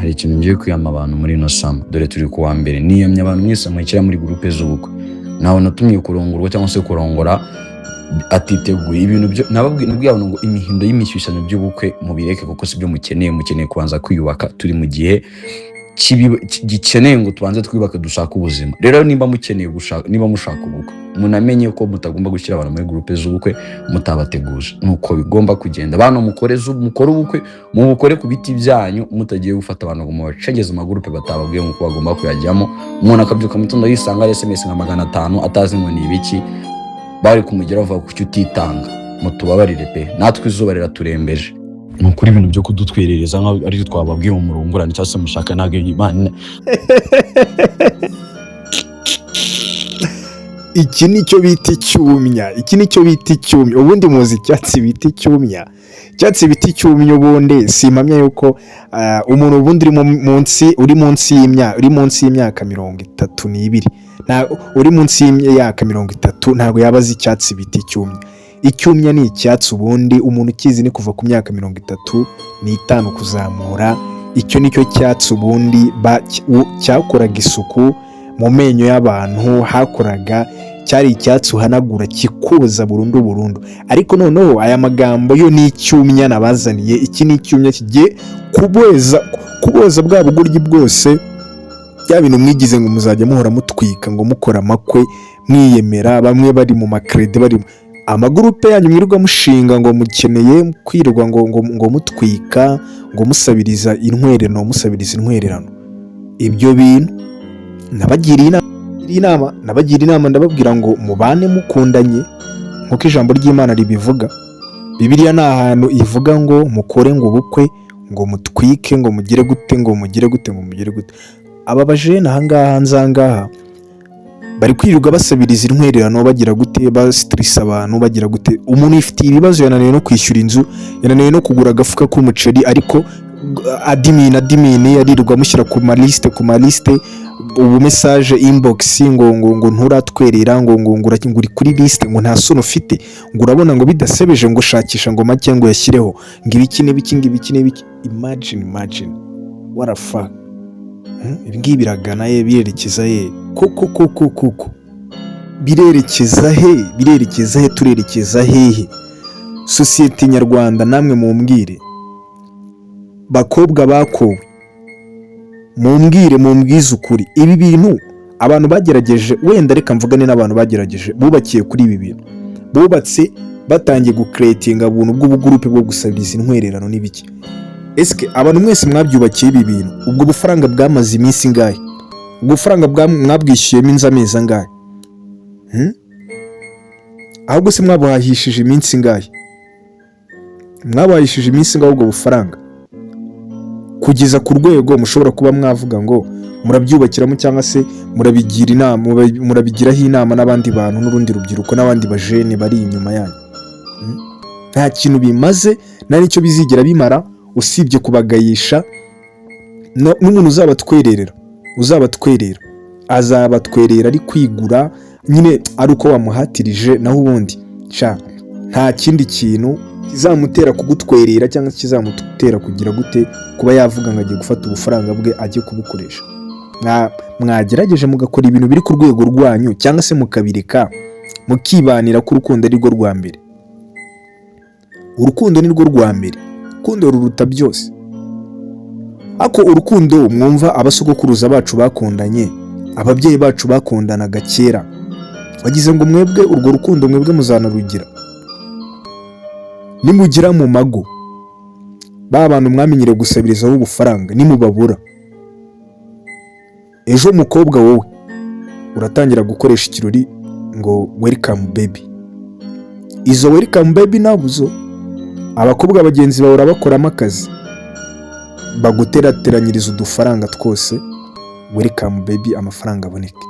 Hari ikintu ngiye kwiyama abantu muri ino summer. Dore turi kuwa mbere. Niyamye abantu mwese mwishyira muri groupe z'ubukwe. Ntawe natumye kurongorwa cyangwa se kurongora atiteguye ibintu byo. Nababwiye, nabwiye abantu ngo imihindo y'imishyushyano by'ubukwe mubireke, kuko sibyo mukeneye. Mukeneye kubanza kwiyubaka. Turi mu gihe gikeneye ngo tubanze twiyubake, dushake ubuzima. Rero nimba mukeneye gushaka, niba mushaka ubukwe, munamenye ko mutagomba gushyira abantu muri groupe z'ubukwe mutabateguje. Nuko bigomba kugenda. Bantu mukore ubukwe, mubukore ku biti byanyu, mutagiye gufata abantu ngo mubacengeze amagurupe batababwiye nk'uko bagomba kuyajyamo. Umuntu akabyuka mu gitondo yisanga ari SMS nka 500, atazi ngo ni ibiki bari kumugeraho, bavuga kuki utitanga. Mutubabarire pe, natwe izuba riraturembeje. Ni ukuri, ibintu byo kudutwerereza nkaho aribyo twababwiye mu murungurane cyangwa se mushaka, ntabwo Imana. Iki nicyo bita icyumya, iki nicyo bita icyumya. Ubundi muzi icyatsi bita icyumya? Icyatsi bita icyumya, ubundi simpamya yuko umuntu ubundi uri munsi, uri munsi y'imyaka 32, uri munsi y'imyaka 30, ntabwo yaba azi icyatsi bita icyumya. Icyumya ni icyatsi ubundi umuntu ukizi ni kuva ku myaka 35 kuzamura. Icyo nicyo cyatsi ubundi cyakoraga isuku mu menyo y'abantu. Hakoraga, cyari icyatsi uhanagura kikoza burundu burundu. Ariko noneho aya magambo yo ni icyumya nabazaniye. Iki ni icyumya kigiye kuboza bwa bugoryi bwose, bya bintu mwigize ngo muzajya muhora mutwika, ngo mukora amakwe mwiyemera. Bamwe bari mu makredi, bari amagurupe yanyu mwirirwa mushinga ngo mukeneye kwirirwa ngo mutwika, ngo musabiriza intwererano, musabiriza intwererano. Ibyo bintu nabagira inama, ndababwira ngo mubane mukundanye nk'uko ijambo ry'Imana ribivuga. Bibiliya ni ahantu ivuga ngo mukore ngo ubukwe, ngo mutwike, ngo mugire gute, ngo mugire gute, ngo mugire gute. Aba bajene ahangaha hanze ahangaha bari kwirirwa basabiriza intwererano, bagira gute, basitirisa abantu, bagira gute. Umuntu yifitiye ibibazo, yananiwe no kwishyura inzu, yananiwe no kugura agafuka k'umuceri, ariko admin aririrwa amushyira ku malisite, ubu message inbox ngo nturatwerera, ngo uri kuri liste, ngo nta soni ufite, ngo urabona ngo bidasebeje, ngo shakisha ngo make ngo yashyireho, ngo ibiki n'ibiki, ngo ibiki n'ibiki. Imagine, imagine, what the fuck? Ibi ngibi biragana ye, birerekeza ye koko koko koko? Birerekeza he? Birerekeza he? Turerekeza hehe sosiyete nyarwanda? Namwe mumbwire, bakobwa bakowe, mumbwire, mumbwize ukuri. Ibi bintu abantu bagerageje, wenda reka mvugane n'abantu bagerageje, bubakiye kuri ibi bintu, bubatse batangiye gukeretinga ubuntu bw'ubugurupe bwo gusabiriza intwererano n'ibiki. Esike abantu mwese mwabyubakiye ibi bintu, ubwo bufaranga bwamaze iminsi ingahe? Ubwo bufaranga mwabwishyuyemo inzu amezi angahe? Hmm? Ahubwo se mwabuhahishije iminsi ingahe? Mwabuhahishije iminsi ingahe ubwo bufaranga, kugeza ku rwego mushobora kuba mwavuga ngo murabyubakiramo, cyangwa se murabigira inama, murabigiraho inama n'abandi bantu n'urundi rubyiruko n'abandi bajene bari inyuma yanyu? Nta kintu bimaze, nta n'icyo bizigera bimara usibye kubagayisha. N'umuntu uzabatwerera azabatwerera ari kwigura nyine, ari uko wamuhatirije. Naho ubundi sha nta kindi kintu kizamutera kugutwerera cyangwa se kizamutera kugira gute, kuba yavuga ngo agiye gufata ubufaranga bwe ajye kubukoresha. Mwagerageje mugakora ibintu biri ku rwego rwanyu, cyangwa se mukabireka, mukibanira, ko urukundo ari rwo rwa mbere. Urukundo ni rwo rwa mbere, urukundo ruruta byose. Ariko urukundo mwumva abasogokuruza bacu bakundanye, ababyeyi bacu bakundanaga kera, wagize ngo mwebwe urwo rukundo mwebwe muzanarugira nimugera mu mago? Ba bantu mwamenyereye gusabirizaho ubufaranga, nimubabura ejo, umukobwa wowe uratangira gukoresha ikirori ngo welcome baby. Izo welcome baby nabuzo abakobwa bagenzi bawe urabakoramo akazi, baguterateranyiriza udufaranga twose, welcome baby, amafaranga aboneke.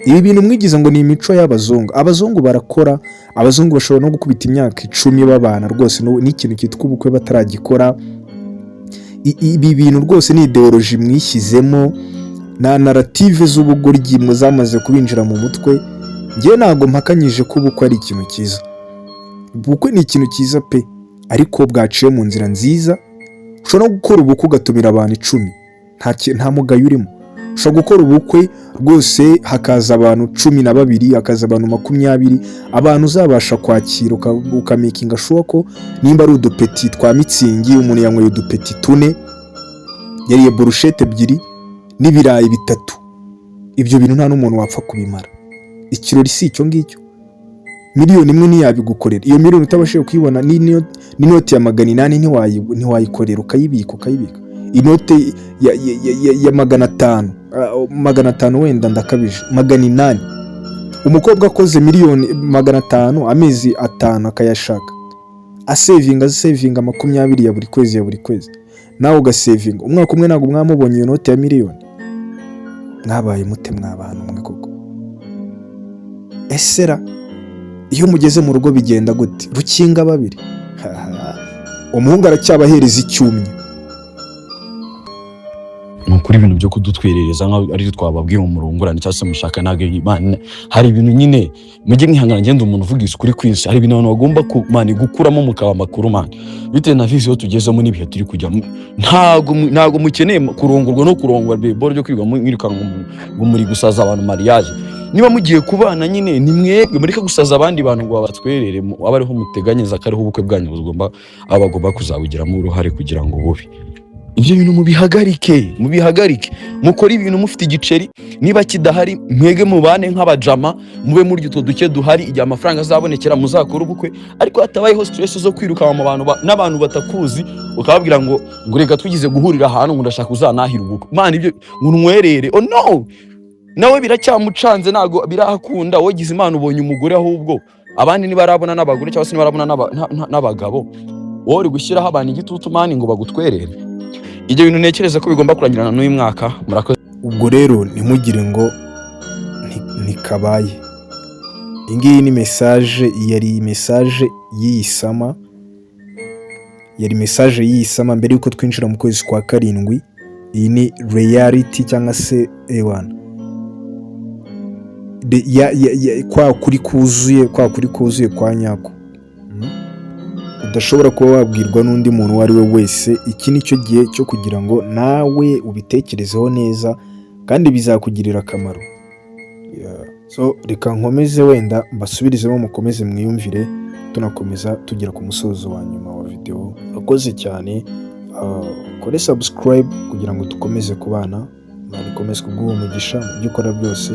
Ibi bintu mwigize ngo ni imico y'abazungu. Abazungu barakora, abazungu bashobora no gukubita imyaka 10 babana rwose n'ikintu cyitwa ubukwe bataragikora. Ibi bintu rwose ni idéologie mwishyizemo na narrative z'ubugoryi zamaze kubinjira mu mutwe. Ngewe ntabwo mpakanyije ko ubukwe ari ikintu cyiza. Ubukwe ni ikintu cyiza pe, ariko bwaciye mu nzira nziza. Ushobora no gukora ubukwe ugatumira abantu 10, nta mugayo urimo. Ushobora gukora ubukwe rwose hakaza abantu 12, hakaza abantu 20, abantu uzabasha kwakira, ukamakinga sure ko nimba ari udupeti twa Mützig, umuntu yanyweye udupeti tune, yariye burushete ebyiri n'ibirayi bitatu, ibyo bintu nta n'umuntu wapfa kubimara. Ikirori si icyo ngicyo. 1 miliyoni ntiyabigukorera. Iyo miliyoni utabashije kuyibona, n'inoti ya 800 ntiwayikorera, ukayibika. Inote ya 500, 500 wenda ndakabije, 800. Umukobwa akoze 500 miliyoni amezi 5 akayashaka, asevinga, asevinga 20 ya buri kwezi, ya buri kwezi, nawe ugasevinga umwaka umwe, ntabwo mwamubonye iyo noti ya miliyoni. Mwabaye mute mwa bantu mwe koko? Esera iyo mugeze mu rugo bigenda gute? Rukinga babiri. Haha. Umuhungu aracyabahereza icyumye. Ni ukuri, ibintu byo kudutwerereza nkaho aribyo twababwiye mu murongorane cyangwa se mushaka, ntabwo man, hari ibintu nyine mujye mwihangana. Ngenda umuntu uvuga ukuri kwinshi. Hari ibintu abantu bagomba man, gukuramo mukaba amakuru, man, bitewe na vision tugezemo n'ibihe turi kujyamo. Ntabwo mukeneye kurongorwa no kurongora beboro byo kwirirwa mwirukanka ngo muri gusaza abantu mariage. Niba mugiye kubana nyine, ni mwebwe mureke gusaza abandi bantu ngo babatwerere, abe ariho muteganyiriza ko ariho ubukwe bwanyu bugomba, aba bagomba kuzabugiramo uruhare kugira ngo bube. Ibyo bintu mubihagarike, mubihagarike. Mukore ibintu mufite igiceri, niba kidahari mwege mubane nk'abajama, mube murya utwo duke duhari. Igihe amafaranga azabonekera muzakore ubukwe, ariko hatabayeho stress zo kwirukanka mu bantu n'abantu batakuzi, ukababwira ngo reka twigize guhurira ahantu, ngo ndashaka uzanahira ubukwe. Man, ibyo ngo unywerere, oh no, nawe biracyamucanze, ntabwo birahakunda. Wogize Imana ubonye umugore, ahubwo abandi ntibarabona n'abagore cyangwa se ntibarabona n'abagabo, wowe uri gushyiraho abantu igitutu, man, ngo bagutwerere. Ibyo bintu ntekereza ko bigomba kurangirana n'uyu mwaka. Murakoze. Ubwo rero ntimugire ngo ntikabaye. Iyi ngiyi ni message, yari message y'iyi summer, yari message y'iyi summer mbere y'uko twinjira mu kwezi kwa karindwi. Iyi ni reality cyangwa se ewana kwa kuri kuzuye, kwa kuri kuzuye kwa nyako udashobora kuba wabwirwa n'undi muntu uwo ari we wese. Iki ni cyo gihe cyo kugira ngo nawe ubitekerezeho neza kandi bizakugirira akamaro. Yeah. So reka nkomeze wenda mbasubirizemo, mukomeze mwiyumvire, tunakomeza tugera ku musozo wa nyuma wa videwo. Urakoze cyane, ukore subscribe kugira ngo dukomeze kubana. Imana ikomeze kuguha umugisha mu byo ukora byose,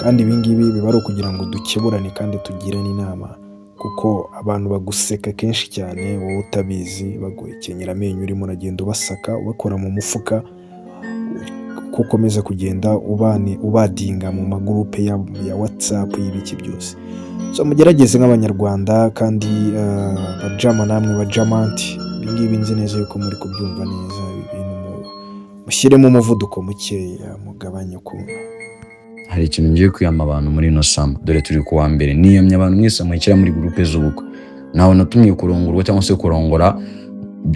kandi ibi ngibi biba ari ukugira ngo dukeburane kandi tugirane inama, kuko abantu baguseka kenshi cyane wowe utabizi, baguhekenyera amenyo, urimo uragenda ubasaka, ubakora mu mufuka, uko ukomeza kugenda ubane ubadinga mu magurupe ya WhatsApp y'ibiki byose. So mugerageze nk'Abanyarwanda kandi bajama, namwe bajamanti, ibi ngibi nzi neza yuko muri kubyumva neza. Ibi bintu mushyiremo umuvuduko mukeya, mugabanye ukuntu. Hari ikintu ngiye kwiyama abantu muri ino summer. Dore turi ku wa mbere. Niyamye abantu mwese mwishyira muri gurupe z'ubukwe. Ntawe natumye kurongorwa cyangwa se kurongora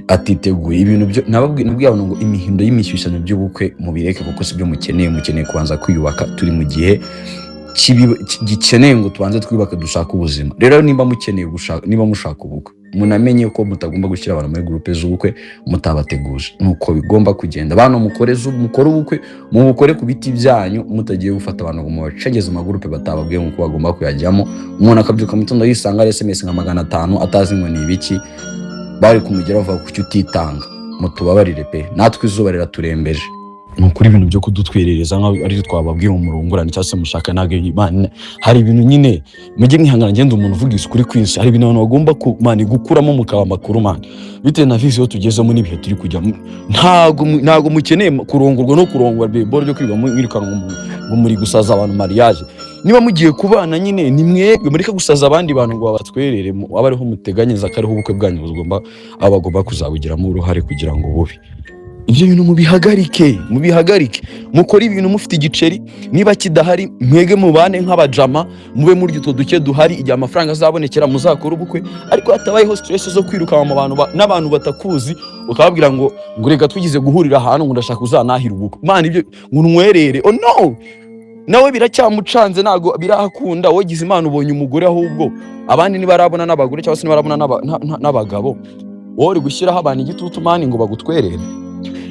atiteguye. Ibintu byo nabwiye abantu ngo imihindo y'imishyushyano by'ubukwe mubireke, kuko sibyo mukeneye. Mukeneye kubanza kwiyubaka. Turi mu gihe gikeneye ngo tubanze twiyubake, dushake ubuzima. Rero nimba mukeneye gushaka, niba mushaka ubukwe, munamenye ko mutagomba gushyira abantu muri gurupe z'ubukwe mutabateguje. Nuko bigomba kugenda. Bantu mukore ubukwe, mubukore ku biti byanyu, mutagiye gufata abantu ngo mubacengeze amagurupe batababwiye nk'uko bagomba kuyajyamo. Umuntu akabyuka mu gitondo yisanga ari SMS nka 500, atazi ngo ni ibiki bari kumugeraho, bavuga kuki utitanga. Mutubabarire pe, natwe izuba riraturembeje. Ni ukuri, ibintu byo kudutwerereza nkaho aribyo twababwiye mu murongorane cyangwa se mushaka, ntabwo man, hari ibintu nyine mujye mwihangana. Ngenda umuntu uvuga ukuri kwinshi. Hari ibintu abantu bagomba man, gukuramo mukaba amakuru, man, bitewe na vision tugezemo n'ibihe turi kujyamo. Ntabwo mukeneye kurongorwa no kurongora beboro byo kwirirwa mwirukanka ngo muri gusaza abantu mariage. Niba mugiye kubana nyine, ni mwebwe mureke gusaza abandi bantu ngo babatwerere, abe ariho muteganyiriza ko ariho ubukwe bwanyu bugomba, aba bagomba kuzabugiramo uruhare kugira ngo bube. Ibyo bintu mubihagarike, mubihagarike. Mukore ibintu mufite igiceri, niba kidahari mwege mubane nk'abajama, mube murya utwo duke duhari. Igihe amafaranga azabonekera muzakore ubukwe, ariko hatabayeho stress zo kwirukanka mu bantu n'abantu batakuzi, ukababwira ngo reka twigize guhurira ahantu, ngo ndashaka uzanahira ubukwe. Man, ibyo ngo unywerere, oh no, nawe biracyamucanze, ntabwo birahakunda. Wogize Imana ubonye umugore, ahubwo abandi ntibarabona n'abagore cyangwa se ntibarabona n'abagabo, Wowe uri gushyiraho abantu igitutu, man, ngo bagutwerere.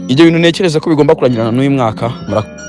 Ibyo bintu ntekereza ko bigomba kurangirana n'uyu mwaka. Murakoze.